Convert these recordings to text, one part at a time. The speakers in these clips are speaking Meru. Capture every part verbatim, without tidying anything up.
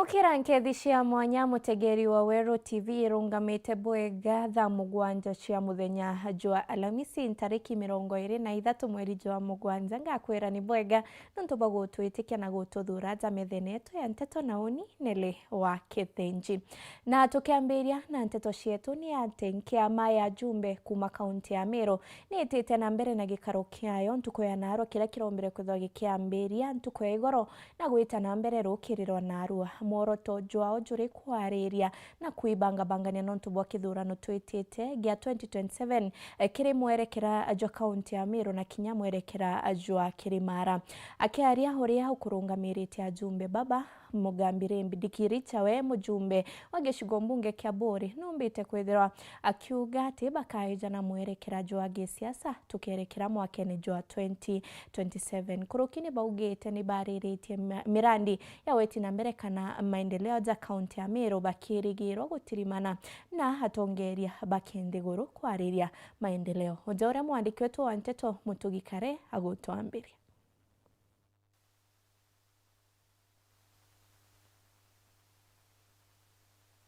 Kira nkethi cia mwanya, mutegeri wa Weru T V irungamite bwega thaa mugwanja cia muthenya jwa Alamisi, ntariki mirongo iri na ithatu mweri jwa mugwanja. Ngakwira ni bwega nontu bwa gutwitikia na gututhuura ja metha yetu ya nteto, na uni Nelly wa Kithinji. Na tukiambiria na nteto cietu, ni ati nkiama ya ajumbe kuuma kaunti ya Meru ni itite na mbere na gikaro kiayo ntuku ya naarua, kiria kirombire kwithirwa gikiambiria ntuku ya igoro na gwita na mbere rukiri rwa naarua. Mworoto jwao juri kwariria na kwibangabangania nontu bwa kithurano twitite gia twenty twenty-seven, eh, kiri mwerekera jwa kaunti ya Meru na kinya mwerekera jwa Kirimara. Akiaria uria ukurungamirite ajumbe baba, Mugambi Rimbi Ndikiricha, we mujumbe wa gicigo mbunge kia Buuri, numbite kwithirwa akiuga ati bakaeja na mwerekera jwa gisiasa tukerekera mwakene jwa twenty twenty-seven. Kuruki ni baugite ni bariritie ma-, mirandi ya weti na mbere kana maendeleo ja kaunti ya Meru, bakirigirwa gutirimana na atongeria ba kinthiguru kwariria maendeleo. Uja uria mwandiki wetu wa nteto Mutugi Kare agutwambiria.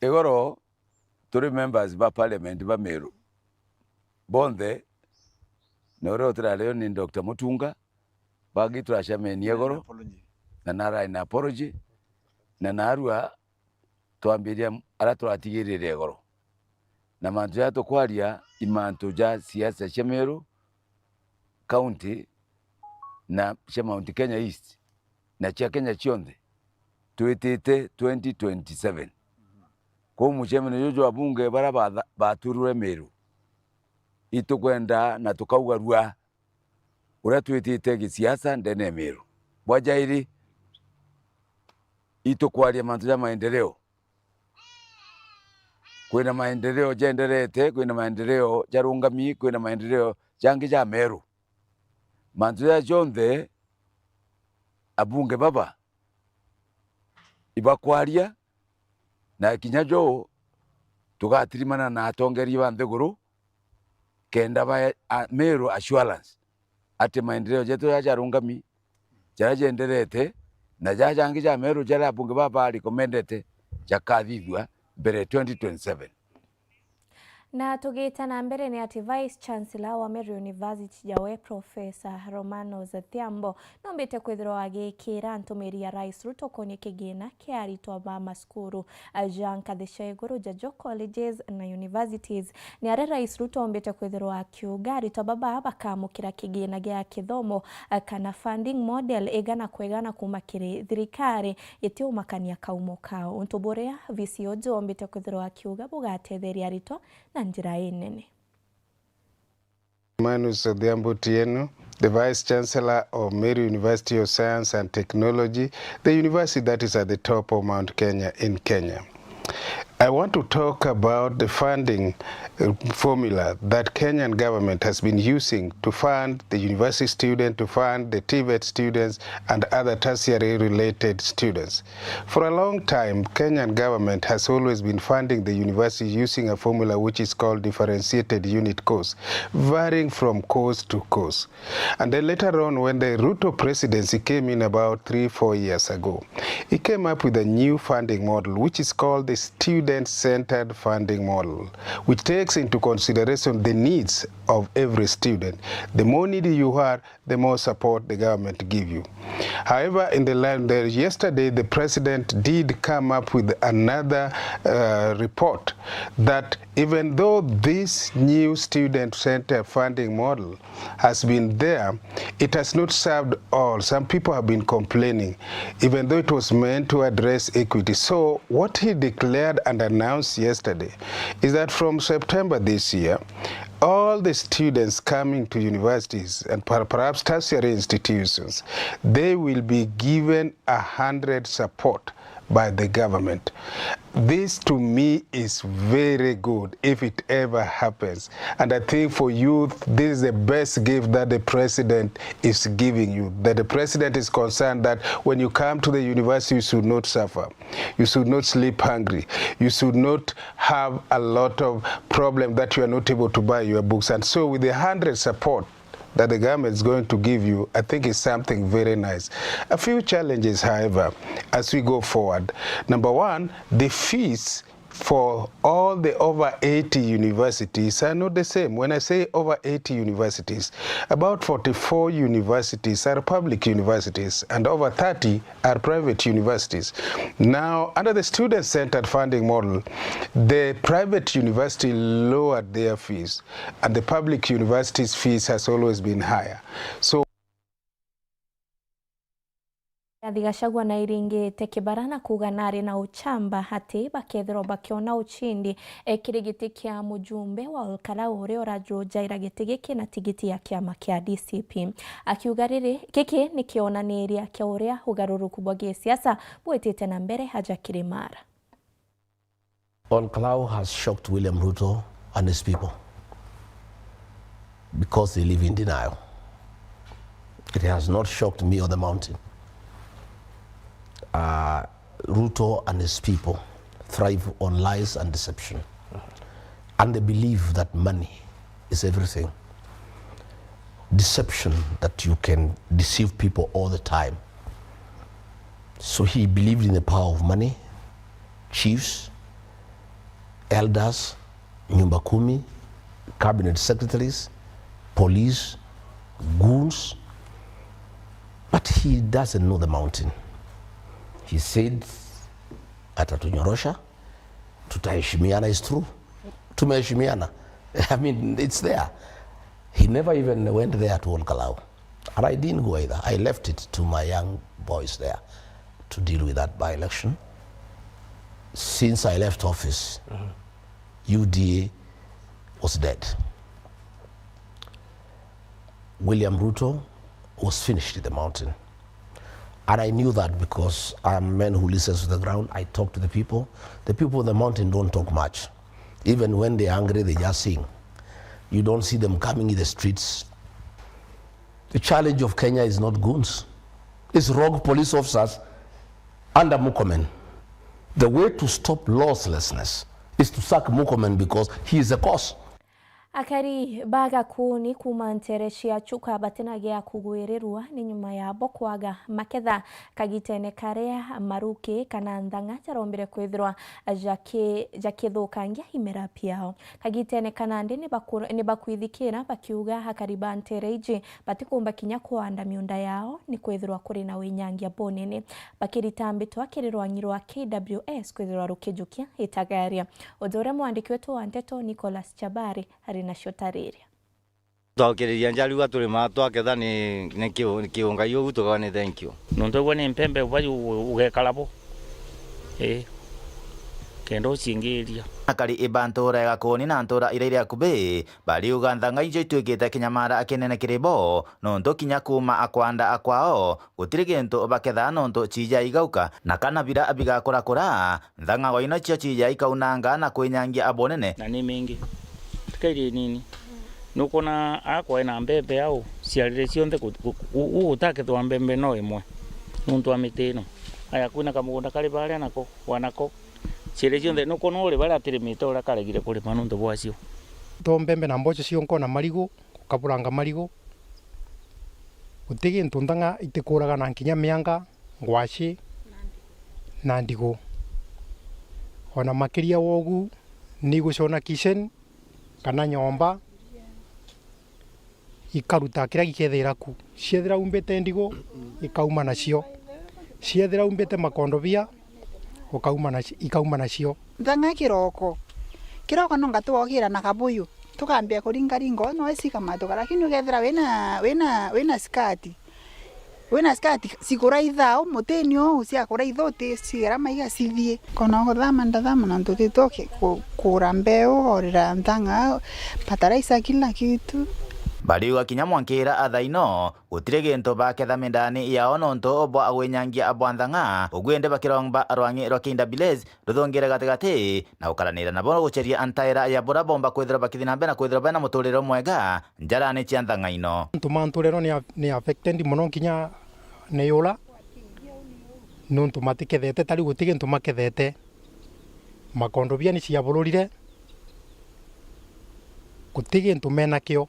Igoro turi members ba parliament ba Meru bonthe, na uria utirario ni Doctor Mutunga, bangi turacemenie igoro, na narae na apology, na narua twambiria aria turatigirire igoro. Na mantu jaria tukwaria i mantu ja siasa cia Meru County na cia Mount Kenya East na cia Kenya cionthe twitite twenty twenty-seven. Kwou mucemanio juju jwa abunge baria batha-, baturure Meru, itukwenda na tukaugarua uria twitite gisiasa ndene ya Meru. Bwa jairi, itukwaria mantu ja maendeleo. Kwina maendeleo jenderete, kwina maendeleo jarungami, kwina maendeleo jangi ja Meru. Mantu jaja jonthe abunge baba ibakwaria, na kinya jo tugatirimana na atongeria ba nthiguru, kenda ba a-, Meru assurance ati maendeleo jetu jaja jarungami, jaria jenderete, na jaja jangi ja Meru jaria abunge baba ba recommendete jakathithua mbere twenty twenty-seven. Na tugita na mbere, ni ati Vice Chancellor wa Meru University jawe Professor Romanos Thiambo nombite kwithirwa agikira ntumiri ya Rais Ruto konie kigina kia aritwa ba masukuru ja nkathi cia iguru ja jo colleges na universities. Ni aria Rais Ruto ombite kwithirwa akiuga aritwa baba bakamukira kigina gia kithomo, eh, kana funding model igana kwa igana kuuma kiri thirikari, gitiumakania kaumo kao. Untu buria V C uju ombite kwithirwa akiuga bugatetheria aritwa na njira inene. Manus Odhiambo Otieno, the Vice Chancellor of Meru University of Science and Technology, the university that is at the top of Mount Kenya in Kenya. I want to talk about the funding, uh, formula that Kenyan government has been using to fund the university student, to fund the TVET students and other tertiary related students. For a long time, Kenyan government has always been funding the university using a formula which is called differentiated unit cost, varying from course to course. And then later on, when the Ruto presidency came in about three, four years ago, he came up with a new funding model, which is called the student-centered funding model, which takes into consideration the needs of every student. The more needy you are, the more support the government give you. However, in the line there, yesterday, the president did come up with another, uh, report that even though this new student-centered funding model has been there, it has not served all. Some people have been complaining, even though it was meant to address equity. So what he declared and announced yesterday is that from September this year, all the students coming to universities and per-, perhaps tertiary institutions, they will be given a hundred support by the government. This to me is very good if it ever happens. And I think for youth, this is the best gift that the president is giving you. That the president is concerned that when you come to the university, you should not suffer. You should not sleep hungry. You should not have a lot of problem that you are not able to buy your books. And so with the hundred support, that the government is going to give you, I think is something very nice. A few challenges, however, as we go forward. Number one, the fees for all the over eighty universities are not the same. When I say over eighty universities, about forty-four universities are public universities and over thirty are private universities. Now, under the student-centered funding model, the private university lowered their fees, and the public universities' fees has always been higher. So, Rigathi Gachagua na iringite Kibara na kuuga nari na uchamba ati bakethirwa bakiona uchindi, e, kiri giti kia mujumbe wa Olkalau uria urajujaira giti giki na tigiti ya kiama kia D C P. Akiuga riri, giki ni kionaniria kia uria ugaruruku bwa gisiasa bwitite na mbere aja Kirimara. Olkalau has shocked William Ruto and his people because they live in denial. It has not shocked me or the mountain. Uh, Ruto and his people thrive on lies and deception. And they believe that money is everything. Deception, that you can deceive people all the time. So he believed in the power of money, chiefs, elders, nyumba kumi, cabinet secretaries, police, goons. But he doesn't know the mountain. He said atatunyorosha, tutaheshimiana, it's true. Tumeheshimiana. I mean, it's there. He never even went there to Olkalau. And I didn't go either. I left it to my young boys there to deal with that by-election. Since I left office, U D A was dead. William Ruto was finished in the mountain. And I knew that because I'm a man who listens to the ground. I talk to the people. The people of the mountain don't talk much. Even when they're angry, they just sing. You don't see them coming in the streets. The challenge of Kenya is not goons. It's rogue police officers under Murkomen. The way to stop lawlessness is to sack Murkomen because he is the cause. Akari ba Gakuuni kuuma nteere cia Chuka batina gia kugwirirua ni nyuma yabo kwaga maketha kagitene karia maruki kana nthang'a jarombire kwithirwa jaki-, jakithukangia imera biao. Kagitene ka nandi ni baku-, ni bakwithikira bakiuga akari ba nteere iji batikumba kinya kuanda miunda yao ni kwithirwa kuri na winyangia bunene. Bakirita mbitwa kiri rwang'i rwa K W S kwithirwa rukijukia itagaria. Uju uria mwandiki wetu wa nteto Nicholas Chabari ari nacio tariria. Twaukiriria njaru iga turimaa twaketha ni, ni kiu-, ni kiunga iu ugu tukawa ni thank you. Nontu ugwe ni mpembe ubaji u-, ugekara bo. Ii. Kenda ucingiria. Akari ba ntura ya Gakuuni na ntura iria iri akubi bariuga nthang'a ijo ituikite kinyamara kinene kiri bo, nontu kinya kuuma akwanda akwao gutiri gintu bakethaa nontu ciija igauka, na kana bira bigakurakura, nthang'ago ino cio ciija ikaunanga na kwinyangia abunene. Na ni mingi. Tikairie nini. Nukwona akwa ena mbembe au, ciarire cionthe gu-, gu-, gu-, gutakethwa mbembe no imwe. Nontu wa miti ino. Aya kwina kamugunda kari baria nako, wanako. Ciarire cionthe, nukwona uri baria atirimite uria karegire kurima nontu bwacio. To mbembe na mboco cionkona marigu, ukaburanga marigu. Guti gintu nthang'a itikuraga na nkinya mianga, ngwaci, na ndigu. Ona makiria wa ugu, ni igucona kitchen kana nyomba, ikaruta kiria gikethira ku. Ciethira umbite ndigu, ikauma nacio. Ciethira umbite makondobia, ukauma naci-, ikauma nacio. Nthang'a kiroko. Kiroko no ngatuga ukira na kabuyu. Tukambia kuringaringa, no icika matuka, lakini ukethira wina, wina, wina skati. Wina skati, cikuraitha au, mutini uu, ciakuraitha uti, cigera maiga cithie. Kona guthama ndathama nontu tituki ku-, kura mbeu, gorira nthang'a, fertilizer, kila kitu. Bariuga kinya mwankira athaino, gutiri gintu baketha mindani yao nontu bwa gwinyangia bwa nthang'a, ugu indi bakiromba rwang'i rwa K W S ruthungire gatigati na gukaranira nabo guceria ntaira ya bura bomba kwithirwa bakithi na mbere na kwithirwa bena muturire umwega njarani cia nthang'a ino. Antu ma ntura ino ni a-, ni affected mono kinya ni yura, nontu matikethete, tari guti gintu makethete. Makondobia ni ciabururire, guti gintu menakio.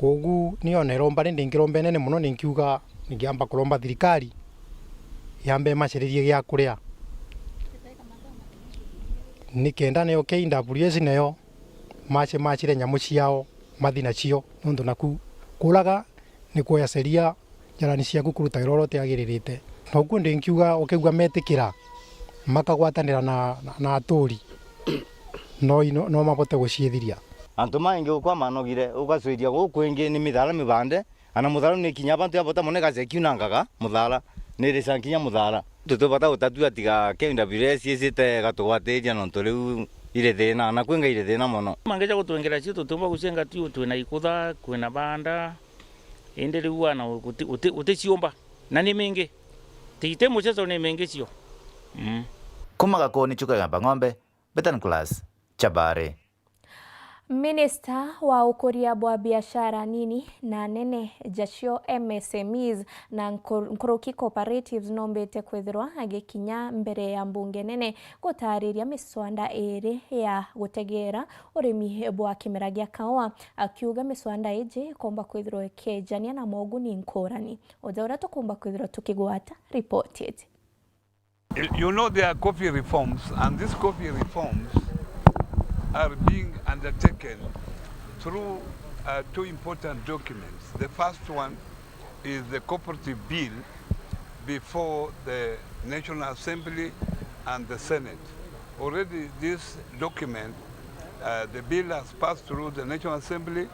Kwogu ni ona iromba rindi nkiromba inene mono, ni nkiuga ningiamba kuromba thirikari yambe imacaririe gia kuria, nikenda nayo K W S nayo mace macire nyamu ciao mathi nacio, nontu naku kuraga ni kuoya sheria jarani ciaku kuruta wira uria utiagiririte. Nokuo ndi nkiuga ukigua metikira makagwatanira na, na, na aturi, no, no, no mabote guciithiria. Antu maingi gukwa manogire, ugacwiria guku kwingi ni mithara mibande, ana muthara ni kinya bantu ya bota mono igacekiunangaga muthara, ni irica kinya muthara. Tutibata gutatua tiga K W S icite igatugwatiria nontu riu iri thina, na kwinga iri thina mono. Mangi ja gutwengera cio tutiumba gucienga tu, twina ikutha, kwina banda, indi riu wana uti-, uti-, uticiumba, na ni mingi. Ti, ti muceco, ni mingi cio. Mm. Kuma Gakoni Chuka Gamba Ng'ombe, Betan Class, Chabari. Minista wa ukuria bwa biashara nini na nene, jacio M S M Es na nkur-, nkuruki cooperatives, nombite kwithirwa agikinya mbere ya mbunge nene gutariria miswanda iri ya gutegera urimi bwa kimera gia kaua, akiuga miswanda iji ikomba kwithirwa ikejania na moguni nkurani. Uja uria tukumba kwithirwa tukigwata ripoti iji. You know, there are coffee reforms, and these coffee reforms are being undertaken through, uh, two important documents. The first one is the Cooperative Bill before the National Assembly and the Senate. Already this document, uh, the bill has passed through the National Assembly,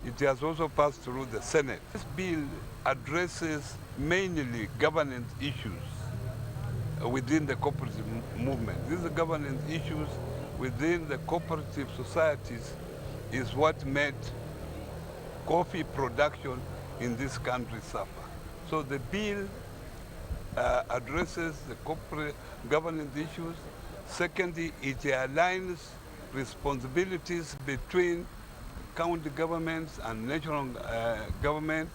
it has also passed through the Senate. This bill addresses mainly governance issues within the cooperative m-, movement. These governance issues within the cooperative societies is what made coffee production in this country suffer. So the bill, uh, addresses the corporate governance issues. Secondly, it aligns responsibilities between county governments and national, uh, government,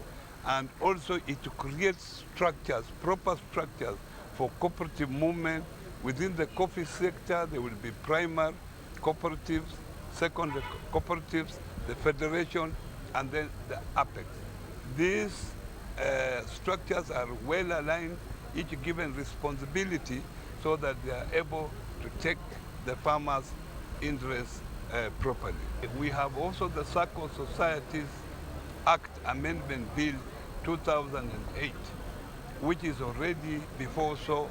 and also it creates structures, proper structures for cooperative movement. Within the coffee sector, there will be primary cooperatives, secondary co-, cooperatives, the federation, and then the apex. These, uh, structures are well aligned, each given responsibility, so that they are able to take the farmers' interests, uh, properly. We have also the Sacco Societies Act Amendment Bill two thousand and eight, which is already before so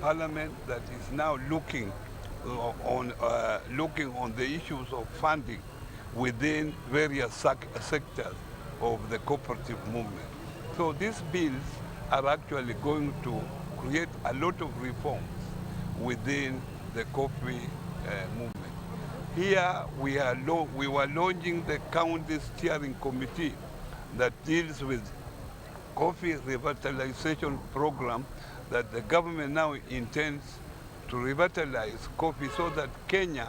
Parliament, that is now looking, uh, on, uh, looking on the issues of funding within various sec-, sectors of the cooperative movement. So these bills are actually going to create a lot of reforms within the coffee, uh, movement. Here we are lo-, we were launching the county steering committee that deals with coffee revitalization program that the government now intends to revitalize coffee so that Kenya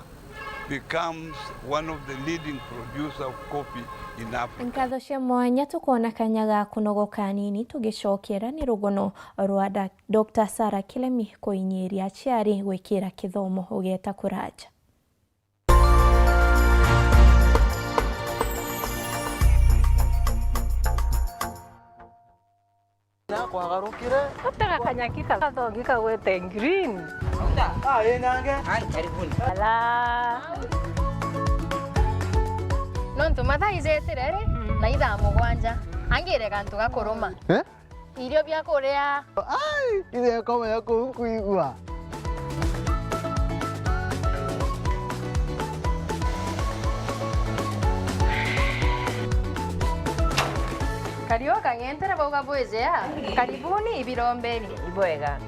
becomes one of the leading producer of coffee in Africa. Nkatho cia mwanya, tukoona kanya ga kunogoka anini tugicokera ni rugono rwa Dak-, Doctor Sarah Kilemi kuinyiria aciari gwikira kithomo ugeeta kuraja. Na kwagarukire. Utega kanyaki ka gathongi kagwete green. Ah, ĩ nange. Ai, karibuni. Ala. Nontu mathaa ijetire ri, mm, na ithaa mugwanja. Angire gantu ga kuruma. Eh? Irio bia kuria. Ai, ithe akomenya kuu nkwigua. Kariu kang'entere bauga bwijea. Karibuni ibirombeni. Ibwega.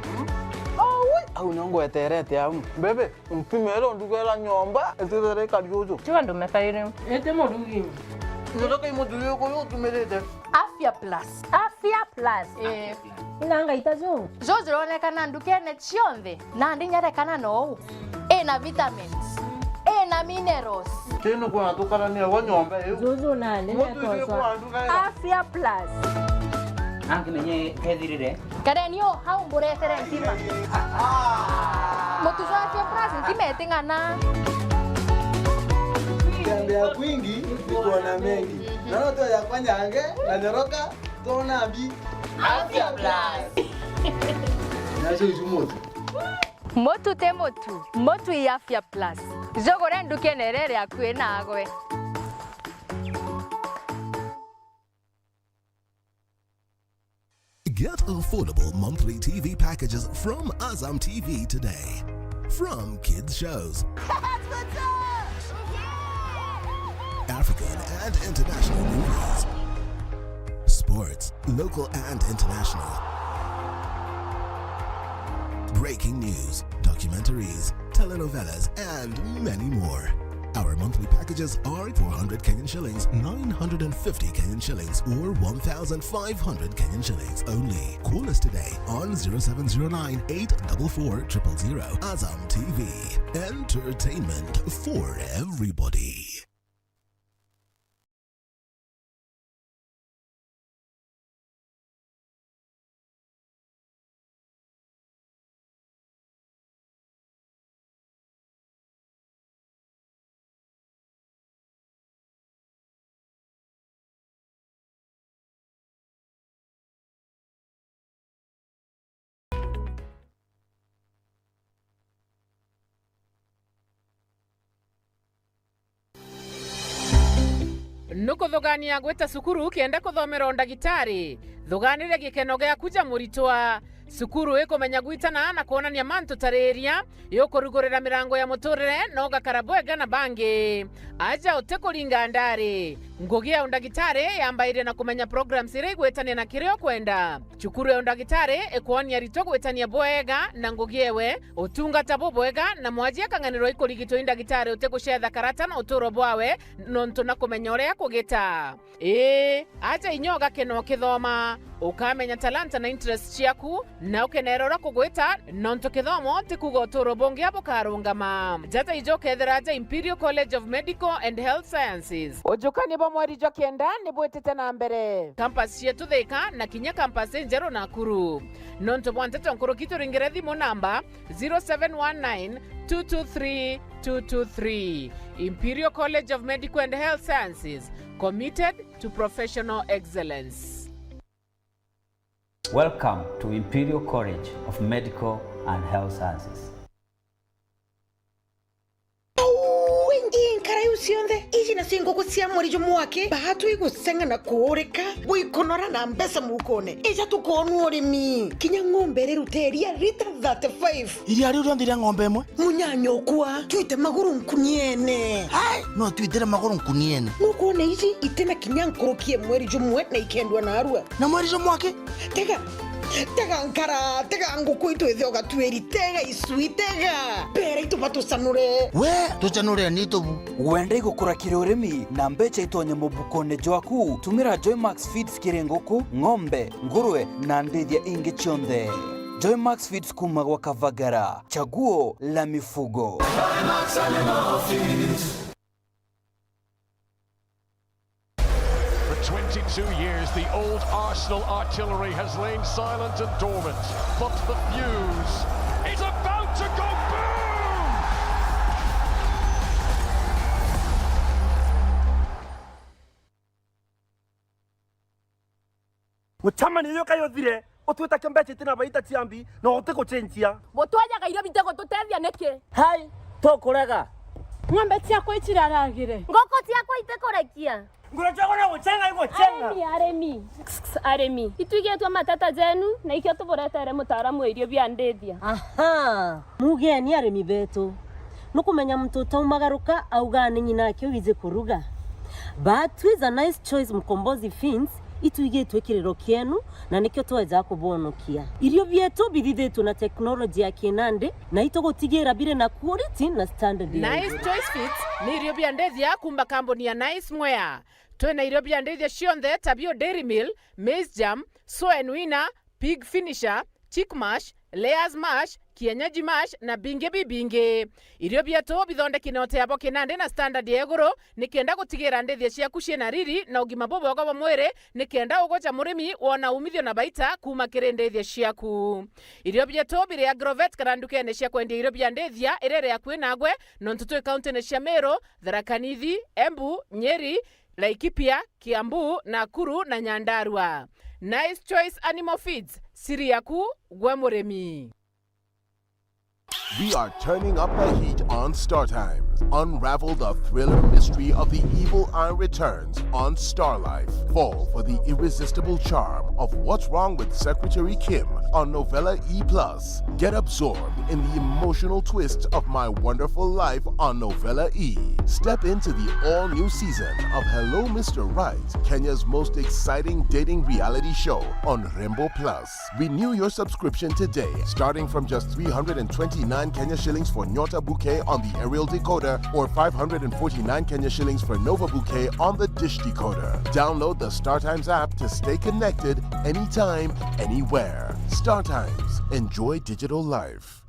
Aui, au nio ngweterete au. Bebe, ntumire undugera nyomba, itithere ikari uju. Tiga ndume kairi. Iti murugi. Nyotoka imuthuri uku uyu utumirite. Afya Plus. Afya Plus. Eh. Ina ngaita ju. Ju jironekana ndukene cionthe, na ndi nyarekana nou. Ina vitamins. Ina minerals. Tinu kwa tukarania wa nyomba iu. Juju nani? Mutu iu kwa nduga. Afya Plus. Angimenye kethirire. Kareni o hau mburetere ntima. Mutu jwa Afya Plus ntima iting'ana. Ya kwingi ni kuona mengi. Na no tu ya kwanyange na nyoroka, tuona mbi. Afya Plus. Nacio icu mutu. Mutu ti mutu, mutu i Afya Plus. Jugure ndukene iria iri akui naagwe. Get affordable monthly T V packages from Azam T V today. From kids shows, African and international movies, sports, local and international, breaking news, documentaries, telenovelas, and many more. Our monthly packages are four hundred Kenyan shillings, nine hundred and fifty Kenyan shillings, or one thousand five hundred Kenyan shillings only. Call us today on zero seven zero nine eight double four triple zero. Azam T V, entertainment for everybody. Nukuthugania gwita cukuru kenda kuthomera undagitari? Thuganire gikeno giaku ja muritwa. Cukuru ikumenya gwitana na kwonania mantu ta riria, yukurugurira mirango ya muturire na ugakara bwega na bangi. Aja utikuringa ndari. Ngugi ya undagitari yambairia na kumenya programs iria igwitania na kiria ukwenda. Cukuru ya undagitari ikwonia aritwa gwitania bwega na ngugi ewe, utungata bubwega, na mwaji akang'anirwa ikurigitwa i ndagitari utigucetha karata na uturo bwawe, nontu na kumenya uria kugita. Ii, aja inya ugakena ukithoma, ukamenya talanta na interest ciaku, na ukenera uria kugwita, nontu kithomo ti kuuga uturo bungi bukarungama. Jaja ijo ukethira aja Imperial College of Medical and Health Sciences. Ujukania bwa mweri jwa kenda ni bwitite na mbere. Campus cietu Thika na kinya campus injeru Nakuru. Nontu bwa nteto nkuruki, turingire thimu namba zero seven one nine two two three two two three. Imperial College of Medical and Health Sciences, committed to professional excellence. Welcome to Imperial College of Medical and Health Sciences. Au, ingi nkara iu cionthe, iji nacio nguku cia mweri jumwe wake, baatu iguceng'a na kuurika, buikunora na mbeca mukone. Ija tukoonua urimi. Kinya ng'ombe iriruta iria rita thirty-five. Iria riu rionthe ria ng'ombe imwe? Munyanyokwa, twite maguru nkuniene. Ai, no twitire maguru nkuniene. Nukwona iji itina kinya nkuruki ya mweri jumwe na ikendua narua. Na mweri jumwe aki? Tega, tega nkara, tega nguku itu ithe ugatuiri, tega icui, tega. Bera itu batucanure. We, tucanure ni tubu. Wenda igukura kiri urimi na mbeca itonye mubukone jwaku? Tumira Joymax Feeds kiri nguku, ng'ombe, ngurwe na ndithia ingi cionthe. Joymax Feeds kuma gwa Kavagara, chaguo la mifugo. For twenty-two years, the old Arsenal artillery has lain silent and dormant, but the fuse is about to go boom! Mucemanio uyu kai uthire, utwita kio mbeca itina baita cia mbi, na utigucenjia. Butwajaga irio bitigututethia niki? Hai, tukurega. Ng'ombe ciakwa iciraragire. Nguku ciakwa itikurekia. Nguru ciakwa no gucenga igucenga. Arimi, arimi. Arimi. Itwigitwe mateta jenu, na ikio tuburetere mutaaramu wa irio bia ndithia. Aha, mugeni arimi betu. Nukumenya muntu utaumagaruka augaa ni ng'ina ake wiji kuruga. But with a nice choice Mkombozi Feeds, itwigitwe kiriro kienu, na nikio tweja kubonokia. Irio bietu bithithitwe na teknoloji ya kinandi, na itugutigira biri na quality na standard ya iguru. Nice Choice Feeds ni irio bia ndithia kuma kambuni ya Nice Mwea. Twina irio bia ndithia cionthe ta bio Dairy Meal, Maize Germ, Soen Winner, Pig Finisher, Chick Mash, layers mash, kienyeji mash na bingi bibingi. Irio bietu bithondeki na uteabo kinandi na standard ya iguru, nikenda gutigira ndithia ciaku ciina riri na ugima bubwega bwa mwiri, nikenda ugoja murimi wona umithio na baita kuuma kiri ndithia ciaku. Irio bietu biri Agrovet kana ndukene cia kwendia irio bia ndithia iria iri akui nagwe, nontu twi kauntine cia Meru, Tharaka Nithi, Embu, Nyeri, Laikipia, Kiambu, Nakuru na Nyandarua. Nice Choice Animal Feeds, siri yaku gwe murimi. We are turning up the heat on Star Times. Unravel the thriller mystery of the evil eye returns on Star Life. Fall for the irresistible charm of What's Wrong with Secretary Kim on Novella E plus. Get absorbed in the emotional twist of My Wonderful Life on Novella E. Step into the all-new season of Hello Mister Right, Kenya's most exciting dating reality show on Rembo Plus. Renew your subscription today, starting from just three hundred and twenty-nine Kenya shillings for Nyota Bouquet on the aerial decoder or five hundred and forty-nine Kenya shillings for Nova Bouquet on the dish decoder. Download the StarTimes app to stay connected anytime, anywhere. StarTimes. Enjoy digital life.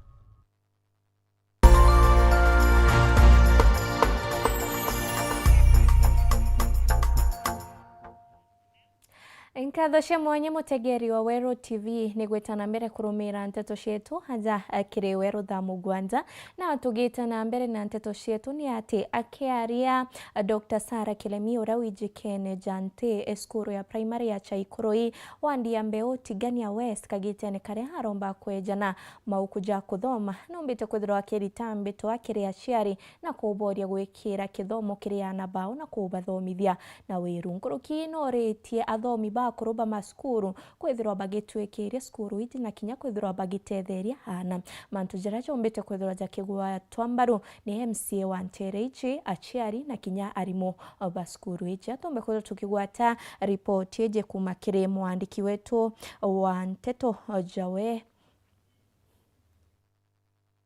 Nkatho cia mwanya, mutegeri wa Weru T V, ni gwita na mbere kurumira nteto cietu aja kiri Weru thaa mugwanja. Na tugite na mbere na nteto cietu, ni ati akiaria Doctor Sarah Kilemi, uria wijikene ja nthi cukuru ya primary ya Chaikurui, wandi ya Mbeu, Tigania West, kagitene karia aromba kwejana mauku ja kuthoma, numbite kwithirwa akirita mbitwa kiri aciari na kuboria gwikira kithomo kiri aana bao na kubathomithia na wiru. Nkuruki noritie athomi bakuru ba macukuru kwithirwa bagitwikiria cukuru iji na kinya kwithirwa bagitetheria aana. Mantu jaria jombite kwithirwa jakigwatwa mbaru ni M C A wa ntere iji, aciari na kinya arimu ba cukuru iji. Atumbe kwithirwa tukigwata ripoti iji kuuma kiri mwandiki wetu wa nteto, Jawe.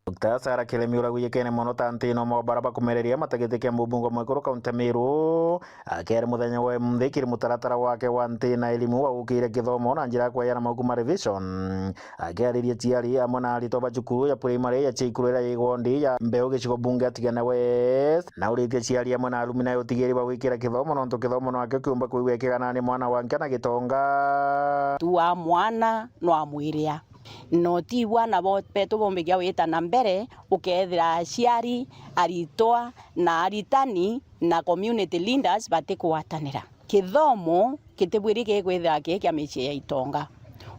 Doctor Sarah Kilemi, uria wijikene mono ta ntino mwa bara bakumereria matagete kia mubungo mwekuru kaunti ya Meru, akiari muthenya wa munthi kiri mutaratara wake wa nthi na elimu wa gukire kithomo na njira ya kweyana mauku ma revision. Akiariria ciari amwe na aritwa ba cukuru ya primary ya Chikuru iria yi wondi ya Mbeu gicigo bunge ya Tigania West, na uritie ciari amwe na arumi nayo utigiri ba gwikira kithomo, nontu kithomo nwakio kiumba kuigua kigana ni mwana wa nkia na gitonga. Tu wa mwana no amwiria. Na utiigua na bo-, betu bombikia wita na mbere, ukeethira aciari, aritwa, na aritani, na community leaders batikwatanira. Kithomo kitibwiri gikwithira ki kia micii ya itonga.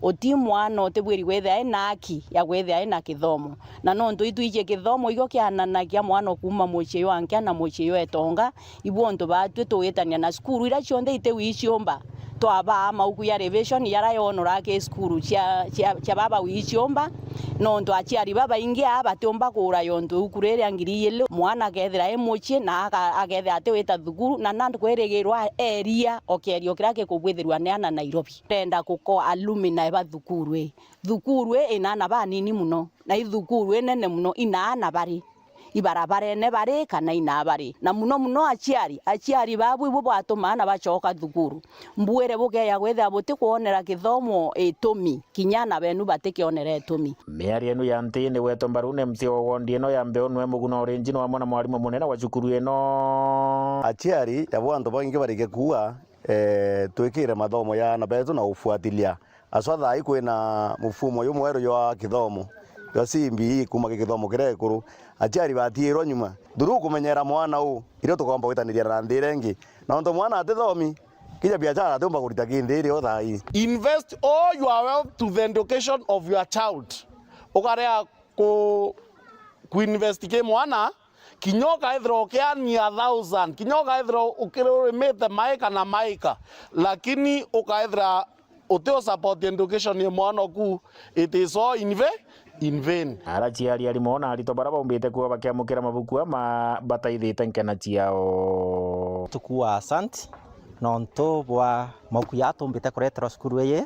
Uti mwana utibwiri kwithira ena haki ya kwithira ena kithomo. Na nontu itwicie kithomo ikio kiananagia mwana kuuma mucii jwa nkia na mucii jwa itonga, Ibu untu baatwi tuwitania na cukuru iria cionthe itiwi iciumba, twabaa mauku ya revision jaria yonoraa ki cukuru cia, cia, cia baba wi iciumba, nontu aciari babaingi aa batiumba kuura yontu iuku riria ngiri ijiri, mwana akethira e mucii na aka-, akethira atiwita thukuru, na nandi kwirigirwa eria o kierio kiria gikubwithirwa ni ana Nairobi. Ndenda kuko alumni ba thukuru ii. Thukuru ii ina ana banini mono, na i thukuru inene mono, ina ana bari ibarabarene bari kana inaa bari. Na mono mono aciari, aciari babu ibu bwatuma aana bacoka thukuru. Mbwire bukeeja kwithira butikwonera kithomo itumi, kinya aana benu batikionera itumi. Miario enu ya nti ni gwetwa mbaru ni M C A wa wondi ino ya Mbeu nwe Muguna Orinji no amwe na mwarimu munene wa cukuru ino. Aciari, ja bo antu baingi barike kuuga, eh, twikire mathomo ya aana betu na ufuatilia. Aswa thaa ii kwina mufumo jumweru jwa kithomo, jwa C B E kuuma ki kithomo kiria gikuru. Aciari batiirwa nyuma. Through kumenyera mwana uu, irio tukomba gwitaniria na nthi iria ingi. Na untu mwana atithomi, kinya biachara atiumba kurita ki nthi irio thaa ii. Invest all your wealth to the education of your child. Ukarea ku, ku invest ki mwana, kinya ukaethira ukiania thousand, kinya ukaethira ukirimite maika na maika, lakini ukaethira uti u support education ya mwana oku, it is all in va-, in vain. Ara ciari, arimo na aritwa bara baumbite kuuga bakiamukira mabuku ama bataithite nkena ciao. Tukuwa asante nontu bwa mauku ya tumbite kureterwa cukuru iyi.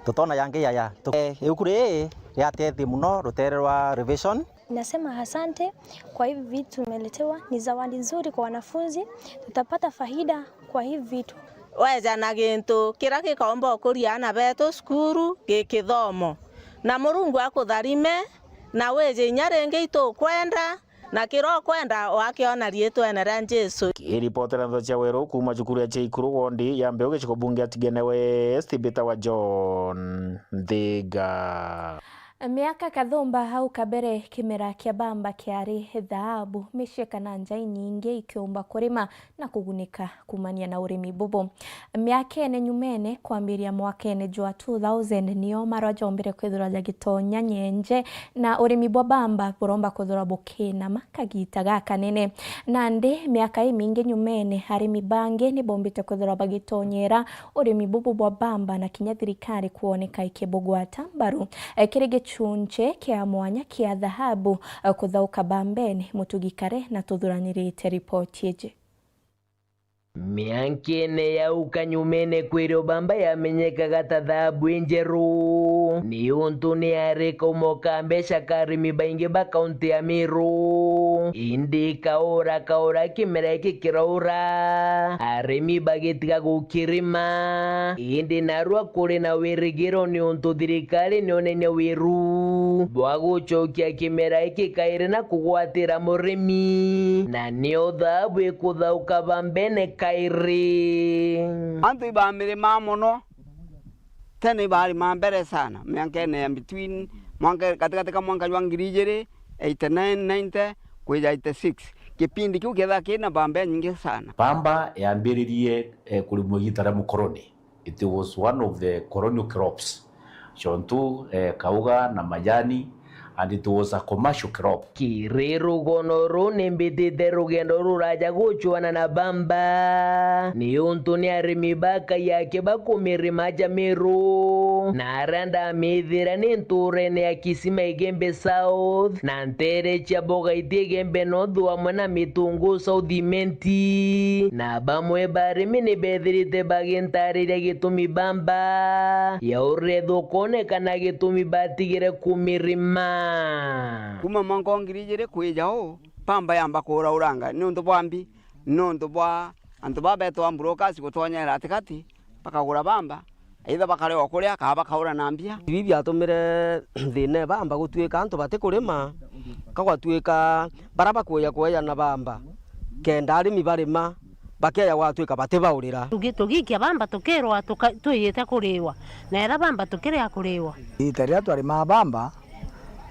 Tutona yangi yaya. Tu-, eh, ibuku riri riatethi muno rutere rwa revision. Nasema asante kwa hivi vitu tumeletewa, ni zawadi nzuri kwa wanafunzi, tutapata faida kwa hivi vitu. Weja na gintu kiria gikaumba ukuria aana betu cukuru gi kithomo. Na Murungu akutharime, na wije inya ringi itukwenda, na kiria ukwenda wakiona riitwene ria Jesu. Kiripotera ntho cia Weru kuuma cukuru ya Chiaikuru wondi ya Mbeu gicigo bunge ya Tigania West, mbitawa John Nthiga. Miaka kathumba hau kabere, kimera kia bamba kiari thaabu, micii kana nja inyingi ikiumba kurima na kugunika kumania na urimi bubu. Miakene nyumene, kwambiria mwakene jwa two thousand, nio marwa jombire kwithirwa jagitonya nyenje, na urimi bwa bamba buromba kwithirwa bukinama kagita gakanene. Nandi, miaka imingi nyumene, arimi bangi ni bombite kwithirwa bagitonyera urimi bubu bwa bamba, na kinya thirikari kwoneka ikibugwata mbaru, eh, kiri gichunchi kia mwanya kia thahabu, eh, kuthauka bambene. Mutugi Kare na tuthuranirite ripoti iji. Miankene ya uka nyumene, kwirio bamba yamenyekaga ta thahabu injeru, niuntu ni yari kaumo ka mbeca ka arimi baingi ba kaunti ya Meru. Indi kaura kaura kimera giki kiraura, arimi bagitiga gukirima. Indi narua kuri na wirigiro, niuntu thirikari nionenie wiru bwa gucokia kimera giki kairi na kugwatira murimi, na nio thahabu ikuthauka bambene kairi. Antu ibamirima mono, tene ibarima mbere sana, miankene ya between mwanka, katikati ka mwanka jwa ngiri ijiri eighty nine ninety kwija eighty six. Kipindi kiu kiethagwa kina bamba inyingi sana. Bamba yambiririe, eh, kurimwa igita ria mukoroni. It was one of the colonial crops. Chontu, eh, kauga na majani, and it was a commercial crop. Kiri rugono ruu, ni mbitite rugendo ruraja gucwana na bamba, niuntu ni arimi ba Kaiyaki bakumirima ja Meru, na aria ndamithira ni nturene ya Kisima Igembe South, na ntere cia Bogaiti Igembe North, amwe na Mitungu South Imenti, na bamwe ba arimi ni bethirite bagintariria gitumi bamba yaurire thokone kana gitumi batigire kumirima. Kuma mwanka wa ngiri ijiri kwija uu, bamba yamba kuurauranga niuntu bwa mbi, niuntu bwa antu baa betwa brokers gutonyera gatigati, bakagura bamba, either bakarewa kuria, kana bakaura na mbia. Ibi biatumire thina e bamba gutuika antu batikurima, ka gwatuika bara bakuja kueja na bamba, kenda arimi barima, bakeja gwatuika batibaurira. Tugi-, tugikia bamba tukirwa tuka-, twiyite kuriwa, na era bamba tukiria kuriwa. Ita riria twarimaa bamba,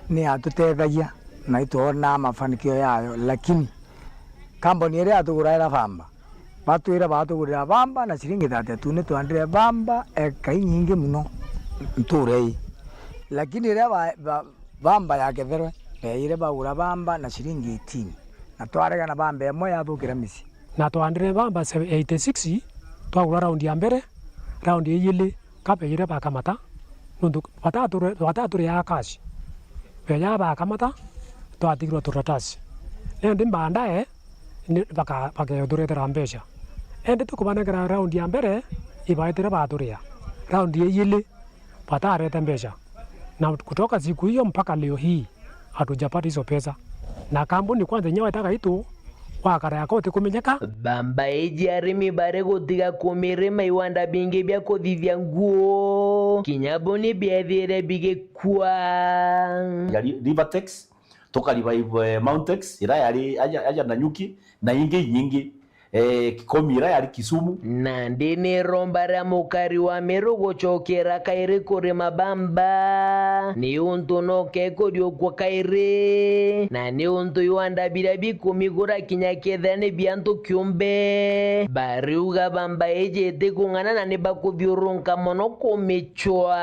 ni yatutethagia, na itwonaa mafanikio yayo, lakini kambuni iria yatuguraira bamba, batwire batugurira bamba na ciringi thirty-two, ni twandire bamba eka inyingi muno nture ii. Lakini riria ba-, ba-, bamba yaketherwe, beejire bagura bamba na ciringi eighteen, na twaregana bamba imwe yathukira micii. Na twandire bamba se-, eighty-six, twagura raundi ya mbere, raundi ya ijiri, ka beejire bakamata, nontu bataturi-, bataturiaa cash. Beejaa bakamata, twatigirwa turatasi. Nandi baadaye, ni baka-, bakeja uturethera mbeca. Indi tukubanengera raundi ya mbere, ibaetire baturia. Raundi ya ijiri, batarete mbeca. Na kutoka siku hiyo mpaka leo hii, hatujapata hizo pesa. Na kambuni kwanza inya wetaga itu, wakara yako utikumenyeka. Bamba iji arimi bari gutiga kumirima iwanda bingi bia kuthithia nguo, kinya buni biethire bigikua. Ya Ri-, Rivertex, tukariba ibo, eh, Mountex, ira yari aja, aja Nanyuki, na ingi inyingi, eh, Kikomi ira yari Kisumu. Nandi ni iromba ria mukari wa Meru gucokera kairi kurima bamba, niuntu no kekuriukua kairi, na niuntu iwanda biria bikumigura kinya kethira ni bia antu kiumbe, bariuga bamba iji itikung'ana na ni bakuthiurunka mono kumicwa.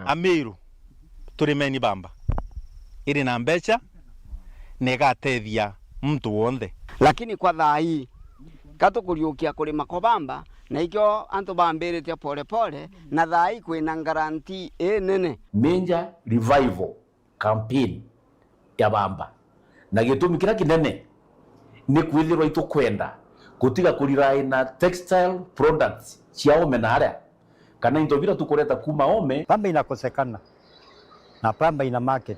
Ameru, turimeni bamba. Iri na mbeca, na igatethia muntu wonthe. Lakini kwa thaa ii, ka tukuriukia kurima kwa bamba, na ikio antu bambiritie pole pole, na thaa ii kwina guarantee inene. Major revival campaign ya bamba. Na gitumi kiria kinene ni kwithirwa itukwenda gutiga kuriraina textile products cia ome na aria, kana into biria tukureta kuuma ome. Pamba inakosekana na pamba ina market.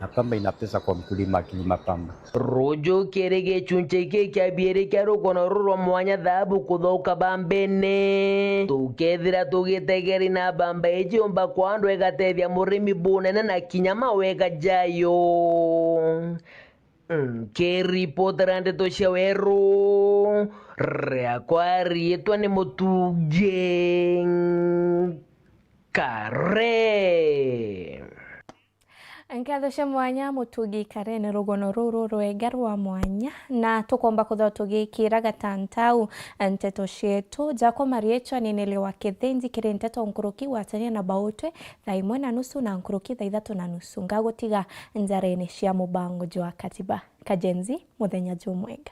Na pamba ina pesa kwa mkulima akilima pamba. Ruju kiri gichunchi giki kia biiri kia rugono ruru rwa mwanya thabu kuthuka bambene, tukethira tugitegeri na bamba iji yumba kwa andu igatethia murimi bunene na kinya mawega jayo. Nkiripotera ndeto cia weru, riakwa riitwa ni Mutugi Kare. Nkatho cia mwanya Mutugi Kare ni rugono ruru rwega rwa mwanya, na tukomba kuthwa tugikira gatantau nteto cietu. Jakwa Marietwa ni Nelly wa Kithinji kiri nteto nkuruki gwatania na bautwe thaa imwe na nusu na nkuruki thaa ithatu na nusu. Ngagutiga njarene cia mubango jwa Katiba Kajenzi, muthenya jumwega.